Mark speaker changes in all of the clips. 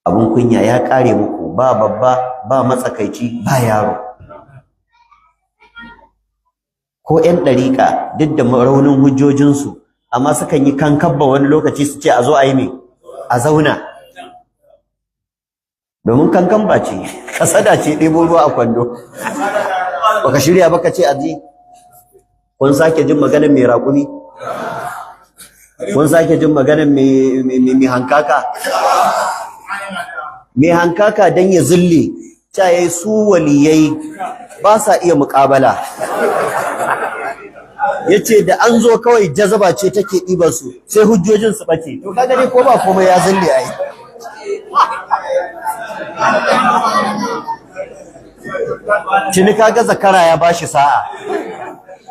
Speaker 1: Abun kunya ya kare muku, ba babba ba matsakaici ba yaro. Ko 'yan ɗariƙa duk da raunin hujjojinsu, amma sukan yi kankabba wani lokaci su ce a zo a yi me, a zauna. Domin kankamba ce, kasada ce, ɗebo ruwa a kwando. Baka shirya baka ce aji. Kun sake jin maganar mai raƙumi? Kun sake jin maganar mai hankaka? Mai hankaka dan ya zille, ta yayi su waliyai ba sa iya muƙabala. Yace da an zo kawai jazaba ce take ɗibar su, sai hujjojin su ɓace. To kaga dai ko ba komai ya zille ai. Tuni kaga zakara ya bashi sa'a.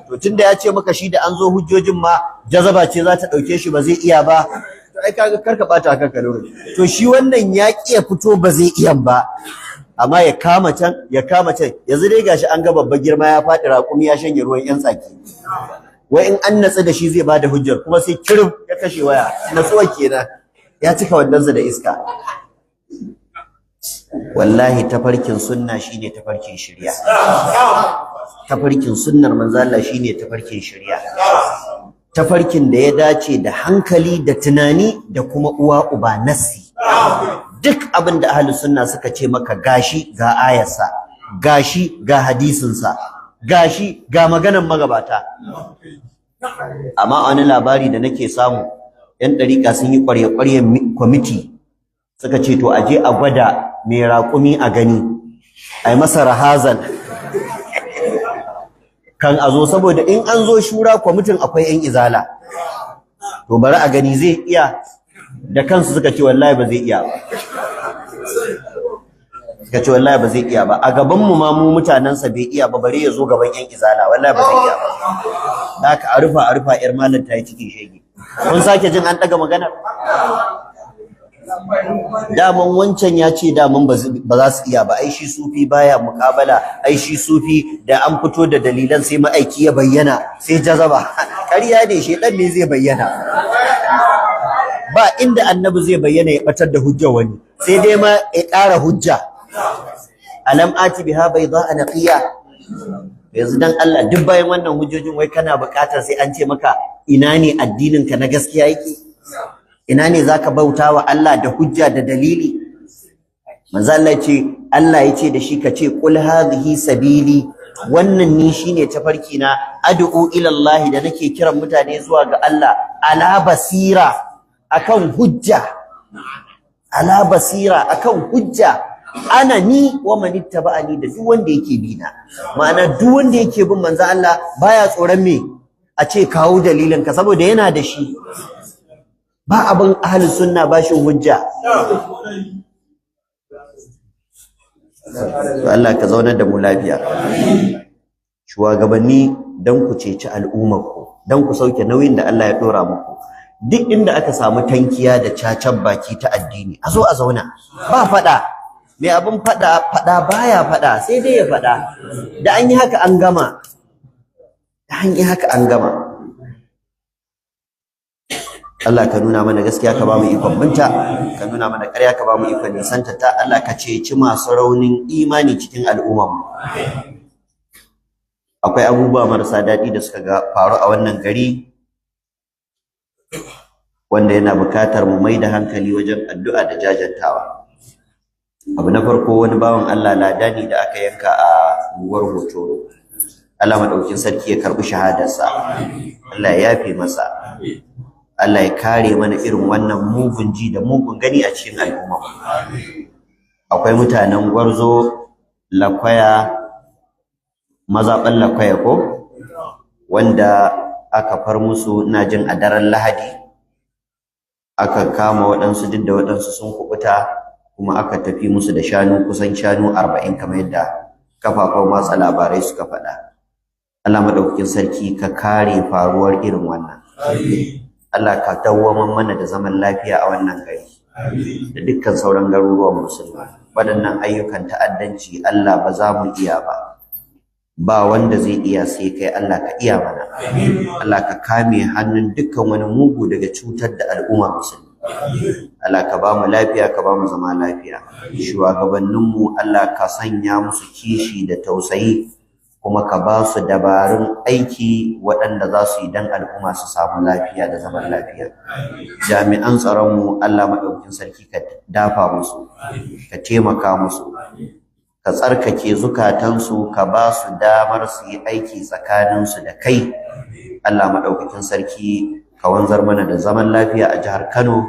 Speaker 1: To tunda ya ce maka shi da an zo hujjojin ma jazaba ce za ta ɗauke shi ba zai iya ba, to ai kaga karka bata kanka lokaci. To shi wannan ya ƙi ya fito ba zai iya ba, amma ya kama can ya kama can. Yanzu dai gashi an ga babba girma ya faɗi, raƙumi ya shanye ruwan yan tsaki. Wai in an natsu da shi zai bada hujjar, kuma sai kirif ya kashe waya. Natsuwa kenan, ya cika wandonsa da iska. Wallahi tafarkin sunna shine tafarkin shari'a. Tafarkin sunnar manzo Allah shine tafarkin shari'a. Tafarkin da ya dace da hankali da tunani da kuma uwa uba nassi. Duk abin da ahlus sunna suka ce maka gashi ga ayarsa, gashi ga hadisinsa, gashi ga maganan magabata. Amma wani labari da nake samu, yan ɗariƙa sun yi ƙwarya-ƙwaryen kwamiti, suka ce to aje a gwada mai raƙumi a gani, a yi masa rahazan kan a zo, saboda in an zo shura kwamitin akwai 'yan izala, to bari a gani zai iya. Da kansu suka ce wallahi ba zai iya ba. Suka ce wallahi ba zai iya ba. A gaban mu ma mu mutanensa bai iya ba, bare ya zo gaban 'yan izala, wallahi ba zai iya ba. Da haka a rufa a rufa, 'yar malam ta yi cikin shege. Kun sake jin an ɗaga maganar? Daman wancan ya ce daman ba za su iya ba, ai shi sufi baya muƙabala, ai shi sufi da an fito da dalilan sai ma'aiki ya bayyana, sai jazaba. Ƙarya ne, shedan ne zai bayyana. Ba inda annabi zai bayyana ya batar da hujjar wani, sai dai ma ya ƙara hujja. Alam ati biha bayda naqiya. Yanzu dan Allah duk bayan wannan hujjojin wai kana buƙatar sai an ce maka ina ne addinin ka na gaskiya yake? Ina ne zaka bauta wa Allah da hujja da dalili? Manzo Allah ce, Allah ya ce da shi ka ce qul hadhihi sabili, wannan ni shine tafarki na, ad'u ila Allah, da nake kiran mutane zuwa ga Allah, ala basira, akan hujja, ala basira, akan hujja, ana ni wa man ittaba'ani, da duk wanda yake bi na. Ma'ana duk wanda yake bin manzo Allah baya tsoron me a ce kawo dalilin ka, saboda yana da shi. Ba abin ahlus sunna bashin hujja. To Allah ka zaunar da mu lafiya. Shugabanni, dan ku ceci al'ummarku, dan ku sauke nauyin da Allah ya dora muku. Duk inda aka samu tankiya da cacan baki ta addini, a zo a zauna. Ba fada. Mai abin fada fada baya fada, sai dai ya fada. Da an yi haka an gama. Da an yi haka an gama. Allah ka nuna mana gaskiya ka ba mu ikon binta, ka nuna mana ƙarya ka ba mu ikon nisanta ta. Allah ka ceci masu raunin imani cikin al'ummar mu. Akwai abubuwa marasa daɗi da suka ga faru a wannan gari, wanda yana buƙatar mu mai da hankali wajen addu'a da jajantawa. Abu na farko, wani bawan Allah ladani da aka yanka a unguwar Hotoro. Allah madaukakin sarki ya karɓi shahadarsa, Allah ya yafe masa, Allah ya kare mana irin wannan mugun ji da mugun gani a cikin al'umma. Akwai mutanen Gwarzo, Lakwaya, mazaɓan Lakwaya ko, wanda aka far musu, ina jin a daren Lahadi aka kama waɗansu, duk da waɗansu sun kuɓuta, kuma aka tafi musu da shanu, kusan shanu 40, kamar yadda kafafen watsa labarai suka faɗa. Allah madaukakin sarki ka kare faruwar irin wannan. Allah ka dawwamar mana da zaman lafiya a wannan gari da dukkan sauran garuruwan musulmi. Waɗannan ayyukan ta'addanci Allah ba za mu iya ba, ba wanda zai iya sai kai. Allah ka iya mana. Allah ka kame hannun dukkan wani mugu daga cutar da al'ummar musulmi. Allah ka ba mu lafiya, ka ba mu zama lafiya. Shugabanninmu, Allah ka sanya musu kishi da tausayi, kuma ka ba su dabarun aiki waɗanda za su yi don al'umma su samu lafiya da zaman lafiya. Jami'an tsaronmu, Allah maɗaukin sarki ka dafa musu, ka taimaka musu, ka tsarkake zukatansu, ka ba su damar su yi aiki tsakaninsu da kai. Allah maɗaukakin sarki ka wanzar mana da zaman lafiya a jihar Kano.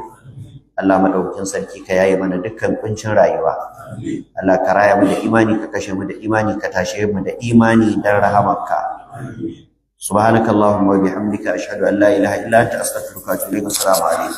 Speaker 1: Allah maɗaukakin sarki ka yaye mana dukkan kuncin rayuwa. Allah ka raya mu da imani, ka kashe mu da imani, ka tashe mu da imani dan rahamarka. Subhanakallahumma wa bihamdika, ashhadu an la ilaha illa anta, astaghfiruka wa atubu ilaik. Assalamu alaikum.